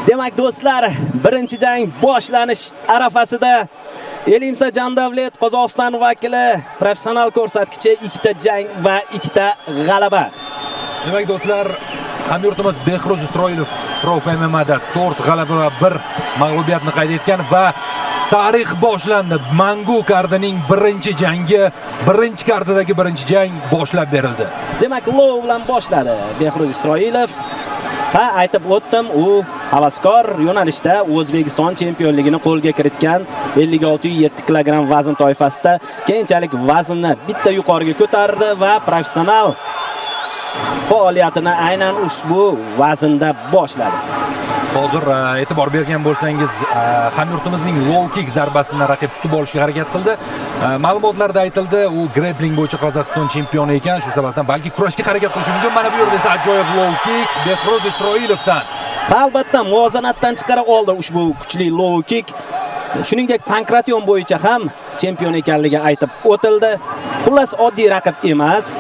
Demak do'stlar, birinchi jang boshlanish arafasida Elimsa Jandavlet Qozog'iston vakili, professional ko'rsatkichi, 2 ta jang va 2 ta g'alaba. Demak do'stlar, hamyurtimiz Behruz Isroilov Prof MMA'da 4 g'alaba va 1 mag'lubiyatni qayd etgan va tarix boshlandi. Mangu kardining birinchi jangi, birinchi kardidagi birinchi jang boshlab berildi. Demak, low bilan boshladi Behruz Isroilov. Ha, aytib o'tdim, u havaskor yo'nalishda O'zbekiston chempionligini qo'lga kiritgan 56,7 kilogramm vazn toifasida. Keyinchalik vaznni bitta yuqoriga ko'tardi va professional faoliyatini aynan ushbu vaznda boshladi. Hozir e'tibor bergan bo'lsangiz, hamyurtimizning low kick zarbasini raqib tutib olishga harakat qildi. Ma'lumotlarda aytildi, u grappling bo'yicha Qozog'iston chempioni ekan, shu sababdan balki kurashga harakat qilishi mumkin. Mana bu yerda esa ajoyib low kick Behruz Isroilovdan. Ha, albatta muvozanatdan chiqara oldi ushbu kuchli low kick. Shuningdek, pankration bo'yicha ham chempion ekanligi aytib o'tildi. Xullas, oddiy raqib emas.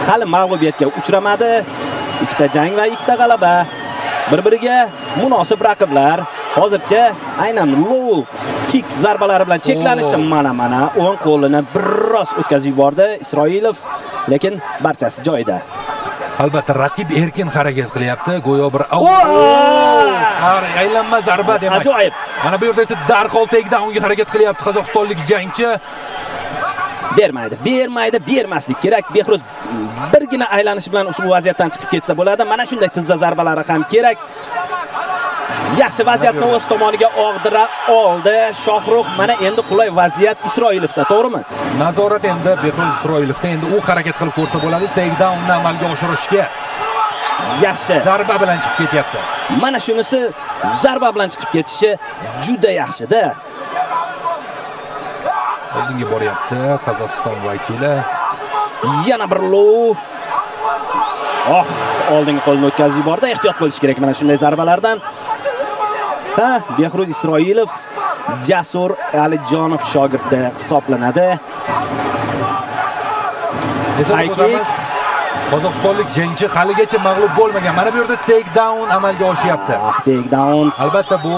Hali mag'lubiyatga uchramadi. Ikkita jang va ikkita g'alaba. Bir-biriga munosib raqiblar. Hozircha aynan low kick zarbalari bilan cheklanishdi. Oo. Mana o'ng qo'lini biroz o'tkazib yubordi Isroilov, lekin barchasi joyida. Albatta, raqib erkin harakat qilyapti, go'yo bir Oo! Aylanma zarba demak. Ajoyib. Mana bu yerda esa darhol takedownga harakat qilyapti qozog'istonlik jangchi. Bermaydi, bermaydi, bermaslik kerak. Behruz birgina aylanish bilan ushbu vaziyatdan chiqib ketsa bo'ladi. Mana shunday tizza zarbalari ham kerak. Yaxshi, vaziyatni o'z tomoniga og'dira oldi Shohrux. Mana endi qulay vaziyat Isroilovda, to'g'rimi? Nazorat endi Behruz Isroilovda. Endi u harakat qilib ko'rsa bo'ladi takedownni amalga oshirishga. Yaxshi. Zarba bilan chiqib ketyapti. Mana shunisi, zarba bilan chiqib ketishi juda yaxshida. Oldinga boryapti Qozog'iston vakili. Yana bir low. Oh, oldingi qo'lini o'tkazib yubordi. Ehtiyot bo'lish kerak mana shunday zarbalardan. Ha, Behruz Isroilov Jasur Alijonov shogirdi hisoblanadi. Eslatib High kick. o'tamiz. Qozog'istonlik jangchi haligacha mag'lub bo'lmagan. Mana bu yerda takedown amalga oshyapti. Ah, takedown Albatta bu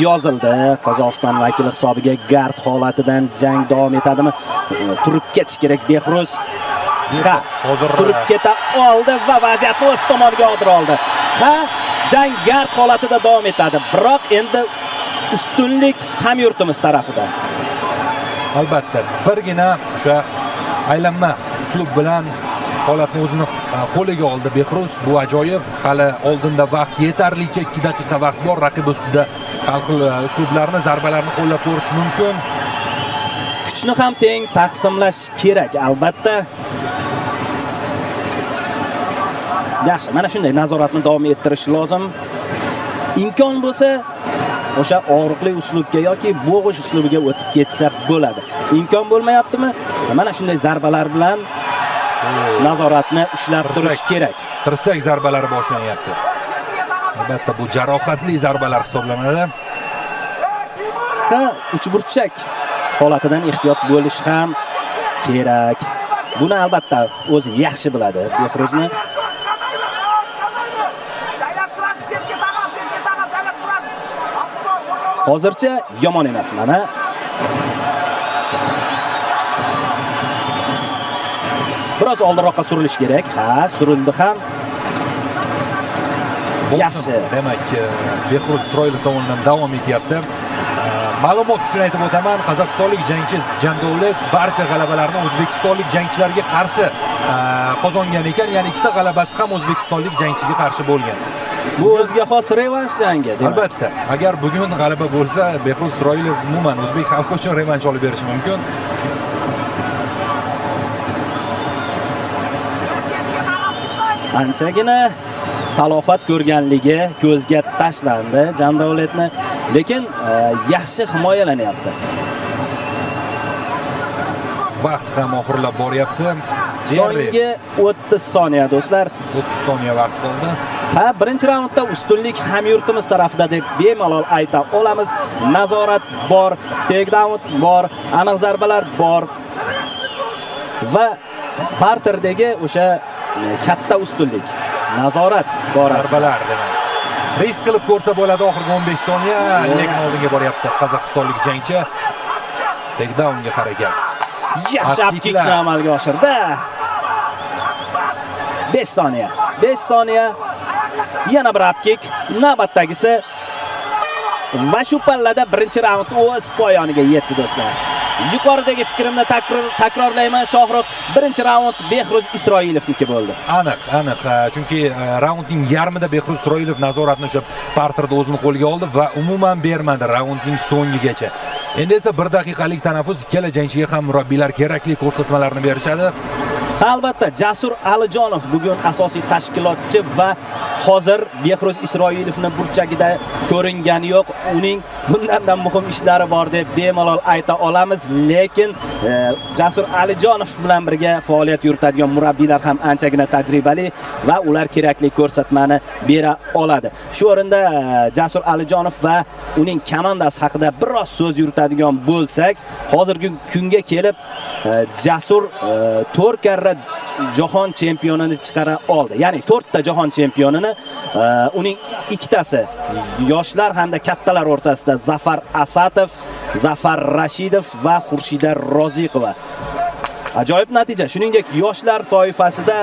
yozildi. Qozog'iston vakili hisobiga. Gard holatidan jang davom etadimi? Turib ketish kerak Behruz. Ha, hozir turib keta oldi va vaziyatni o'z tomoniga og'dira oldi. Ha, jang gard holatida davom etadi. Biroq endi ustunlik hamyurtimiz tarafida. Albatta, birgina o'sha aylanma uslub bilan holatni o'zini qo'liga oldi Behruz. Bu ajoyib. Hali oldinda vaqt yetarlicha, 2 daqiqa vaqt bor. Raqib ustida har xil uslublarni, zarbalarni qo'llab ko'rish mumkin. Kuchni ham teng taqsimlash kerak, albatta. Yaxshi, mana shunday nazoratni davom ettirish lozim. Imkon bo'lsa, o'sha og'riqli uslubga yoki bo'g'ish uslubiga o'tib ketsa bo'ladi. Imkon bo'lmayaptimi? Mana shunday zarbalar bilan nazoratni ushlab turish Tirsak. kerak. Tirsak zarbalari boshlanyapti. Albatta bu jarohatli zarbalar hisoblanadi. Ha, uchburchak holatidan ehtiyot bo'lish ham kerak. Buni albatta o'zi yaxshi biladi Behruzni. Жайлап тұрады, бетке тағап, бетке тағап, жайлап тұрады. Асықпа, Hozircha yomon emas mana. Biroz oldinroqqa surilish kerak. Ha, surildi ham. Bosim, Yaxshi. demak, Behruz Isroilov tomonidan davom etyapti. Ma'lumot uchun aytib o'taman, qozog'istonlik jangchi Jandovlet barcha g'alabalarni o'zbekistonlik jangchilarga qarshi qozongan ekan, ya'ni ikkita g'alabasi ham o'zbekistonlik jangchiga qarshi bo'lgan. Bu o'ziga xos revansh jangi, demak. Albatta, agar bugun g'alaba bo'lsa, Behruz Isroilov umuman o'zbek xalqi uchun revansh olib berishi mumkin. Anchagina talofat ko'rganligi ko'zga tashlandi Jandavletni, lekin yaxshi himoyalanyapti. Vaqt ham oxirlab boryapti. Deyarli So'nggi 30 soniya do'stlar. 30 soniya vaqt qoldi. Ha, birinchi raundda ustunlik hamyurtimiz tarafida deb bemalol ayta olamiz. Nazorat bor, takedown bor, aniq zarbalar bor va parterdagi o'sha katta ustunlik nazorat borasida. Zarbalar demak. Risk qilib ko'rsa bo'ladi oxirgi 15 soniya, lekin oldinga boryapti qozog'istonlik jangchi. Takedownga harakat. Yaxshi Up up kickni kicklar. amalga oshirdi. 5 soniya. 5 soniya. Yana bir up kick. Navbatdagisi. Va shu pallada birinchi raund o'z poyoniga yetdi, do'stlar. Yuqoridagi fikrimni takrorlayman, Shohrux, birinchi raund Behruz Isroilovniki bo'ldi. Aniq, aniq. Chunki raundning yarmida Behruz Isroilov nazoratni o'sha parterda o'zini qo'lga oldi va umuman bermadi raundning so'ngigacha. Endi esa 1 daqiqalik tanaffus, ikkala jangchiga ham murabbiylar kerakli ko'rsatmalarni berishadi. Ha, albatta, Jasur Alijonov bugun asosiy tashkilotchi va hozir Behruz Isroilovni burchagida ko'ringani yo'q. Uning bundan muhim ishlari bor deb bemalol ayta olamiz, lekin Jasur Alijonov bilan birga faoliyat yuritadigan murabbiylar ham anchagina tajribali va ular kerakli ko'rsatmani bera oladi. Shu o'rinda Jasur Alijonov va uning komandasi haqida biroz so'z yuritadigan bo'lsak, hozirgi kunga kelib Jasur 4 karra jahon chempionini chiqara oldi. Ya'ni 4 ta jahon chempionini, uning ikkitasi yoshlar hamda kattalar o'rtasida Zafar Asatov, Zafar Rashidov va Xurshida Roziqova. Ajoyib natija. Shuningdek, yoshlar toifasida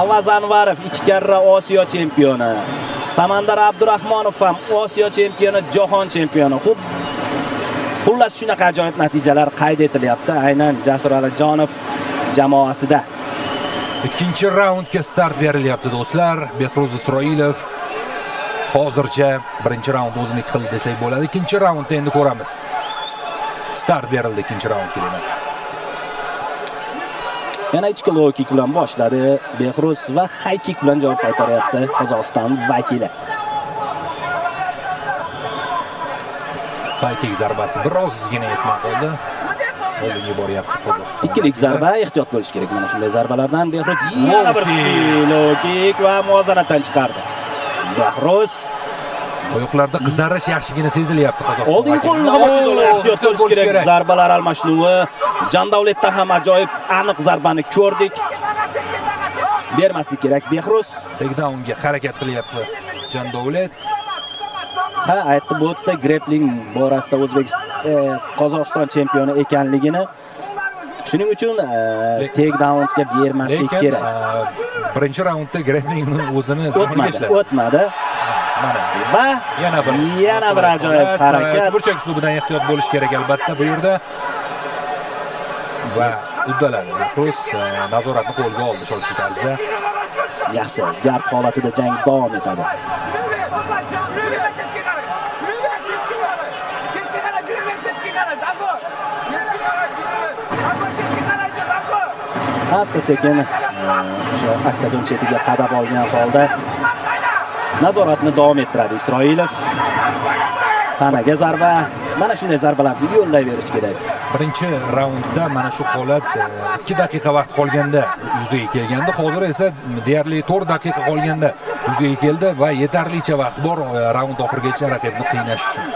Avaz Anvarov 2 karra Osiyo chempioni. Samandar Abdurahmonov ham Osiyo chempioni, jahon chempioni. Xub, xullas, shunaqa ajoyib natijalar qayd etilyapti aynan Jasur Alijonov jamoasida. Ikkinchi raundga start berilyapti, do'stlar. Behruz Isroilov hozircha birinchi raund o'ziniki qildi desak bo'ladi. Ikkinchi raundda endi ko'ramiz. Start berildi ikkinchi raundga demak. Yana ichki low kick bilan boshladi Behruz va high kick bilan javob qaytaryapti Qozog'iston vakili. High kick zarbasi birozgina yetmay qoldi. Oldinga boryapti Qozog'iston. Ikkilik zarba, ehtiyot bo'lish kerak mana shunday zarbalardan. Behruz yana bir kuchli low kick va muvozanatdan chiqardi. Behruz oyoqlarda qizarish yaxshigina sezilyapti Qozog'iston. Oldingi qo'lini vakili. havoga ehtiyot bo'lish kerak. Zarbalar almashinuvi. Jandavletdan ham ajoyib aniq zarbani ko'rdik. Bermaslik kerak Behruz. Takedownga harakat qilyapti Jandavlet. Ha, aytib o'tdi grappling borasida O'zbekiston Qozog'iston chempioni ekanligini. Shuning uchun takedownga bermaslik Lekin kerak. Birinchi raundda grapplingni o'zini zoniga O'tmadi, ishladi. o'tmadi. Mana Va yana bir ajoyib holat. harakat. Uchburchak uslubidan ehtiyot bo'lish kerak albatta bu yerda. Va uddaladi. Behruz nazoratni qo'lga oldi shoshilinch tarzda. Yaxshi, gard holatida jang davom etadi. Asta sekin o'sha oktagon chetiga qadab olgan holda nazoratni davom ettiradi Isroilov. Tanaga zarba, mana shunday zarbalarni yo'llayverish kerak. Birinchi raundda mana shu holat 2 daqiqa vaqt qolganda yuzaga kelgandi. Hozir esa deyarli 4 daqiqa qolganda yuzaga keldi va yetarlicha vaqt bor raund oxirigacha raqibni qiynash uchun.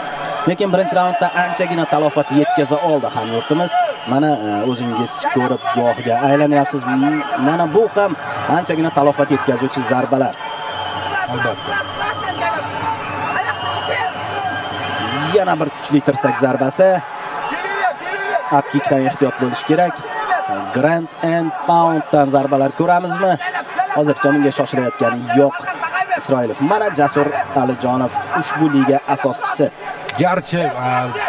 Lekin birinchi raundda anchagina talofat yetkaza oldi hamyurtimiz. Mana o'zingiz ko'rib guvohiga aylanyapsiz. Mana bu ham anchagina talofat yetkazuvchi zarbalar. Albatta. Yana bir kuchli tirsak zarbasi. Up kickdan ehtiyot bo'lish kerak. Grand and pounddan zarbalar ko'ramizmi? Hozircha bunga shoshilayotgani yo'q Isroilov. Mana Jasur Alijonov ushbu liga asoschisi. Garchi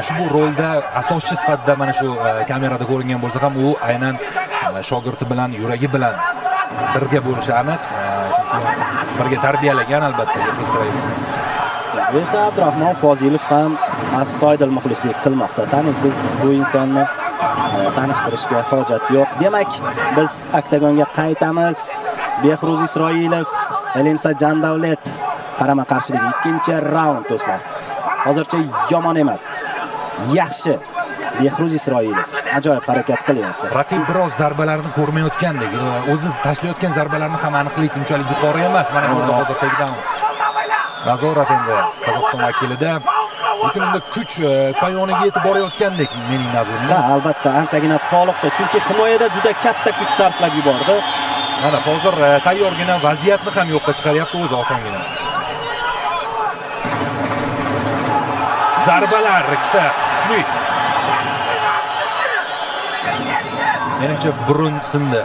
ushbu rolda asoschi sifatida mana shu kamerada ko'ringan bo'lsa ham, u aynan shogirdi bilan, yuragi bilan birga bo'lishi aniq. Chunki birga tarbiyalagan albatta Isroilov. Esa Abdurahmon Fozilov ham astoydil muxlislik qilmoqda. Taniysiz bu insonni, tanishtirishga hojat yo'q. Demak, biz oktagonga qaytamiz. Behruz Isroilov, Elimsa Jandavlet qarama-qarshiligi ikkinchi raund do'stlar. Hozircha yomon emas. Yaxshi. Behruz Isroilov ajoyib harakat qilyapti. Raqib biroz zarbalarni ko'rmayotgandek, o'zi tashlayotgan zarbalarni ham aniqlik unchalik yuqori emas. Mana ko'rdi hozir takedown. Nazorat endi Qozog'iston vakilida. Lekin unda kuch poyoniga yetib borayotgandek mening nazarimda. Ha, albatta anchagina toliqdi, chunki himoyada juda katta kuch sarflab yubordi. Mana hozir tayyorgina vaziyatni ham yo'qqa chiqaryapti o'zi osongina. Zarbalar ikkita kuchli. Menimcha, burun sindi.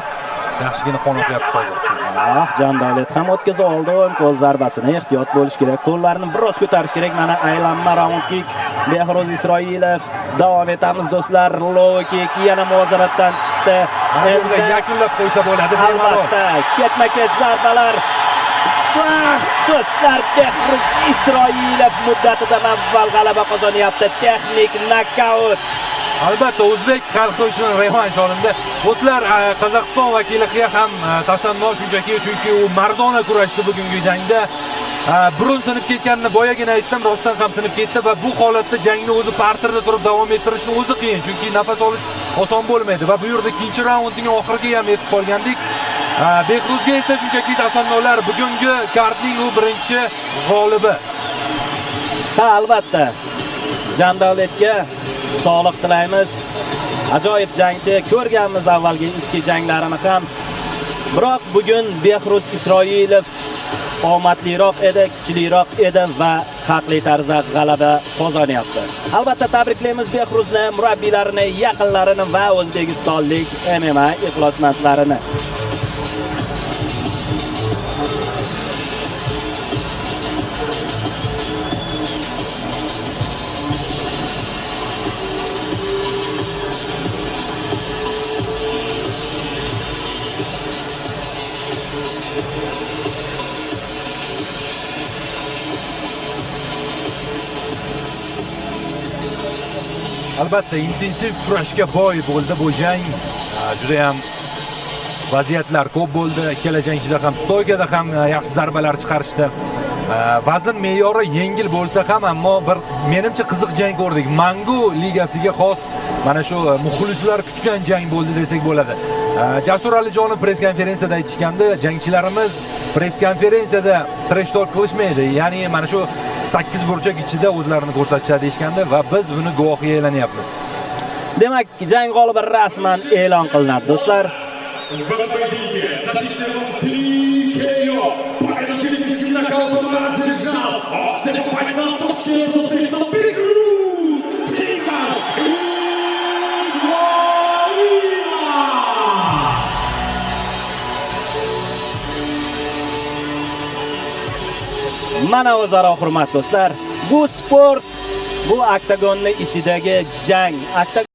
Yaxshigina qon oqyapti hozir. Ah, Jandavlet ham o'tkaza oldi o'ng qo'l zarbasini. Ehtiyot bo'lish kerak. Qo'llarni biroz ko'tarish kerak. Mana aylanma round kick. Behruz Isroilov. Davom etamiz, do'stlar. Low kick yana muvozanatdan chiqdi. Mana bu yerda Endi yakunlab qo'ysa bo'ladi bemalol. Albatta, ketma-ket zarbalar. Ah, do'stlar, Behruz Isroilov muddatidan avval g'alaba qozonyapti. Texnik nokaut. Albatta, o'zbek xalqi uchun revansh olindi. Do'stlar, Qozog'iston vakiliga ham tasanno shunchaki, chunki u mardona kurashdi bugungi jangda. Burun sinib ketganini boyagina aytdim, rostdan ham sinib ketdi va bu holatda jangni o'zi parterda turib davom ettirishni o'zi qiyin, chunki nafas olish oson bo'lmaydi va bu yerda ikkinchi raundning oxiriga ham yetib qolgandik. Behruzga esa shunchaki tasannolar, bugungi kartning u birinchi g'olibi. Ha, albatta. Jandavletga sog'liq tilaymiz. Ajoyib jangchi, ko'rganmiz avvalgi ikki janglarini ham. Biroq bugun Behruz Isroilov omadliroq edi, kuchliroq edi va haqli tarzda g'alaba qozonyapti. Albatta tabriklaymiz Behruzni, murabbiylarini, yaqinlarini va o'zbekistonlik MMA ixlosmandlarini. Albatta, intensiv kurashga boy bo'ldi bu jang. Juda ham vaziyatlar ko'p bo'ldi. Ikkala jangchida ham stoykada ham yaxshi zarbalar chiqarishdi. Vazn me'yori yengil bo'lsa ham, ammo bir menimcha qiziq jang ko'rdik. Mangu ligasiga xos mana shu muxlislar kutgan jang bo'ldi desak bo'ladi. Jasur Alijonov press konferensiyada aytishgandi, jangchilarimiz press konferensiyada trash talk qilishmaydi. Ya'ni mana shu sakkiz burchak ichida o'zlarini ko'rsatishadi deyishgandi va biz buni guvohiga aylanyapmiz. Demak, jang g'olibi rasman e'lon qilinadi, do'stlar. В этом поединке зафиксирован TKO. Победу техническим нокаутом одержал Октябрь Toshkent, O'zbekiston, Behruz Teymur Isroilov! Mana o'zaro hurmat, do'stlar. Bu sport, bu oktagonni ichidagi jang. Oktagon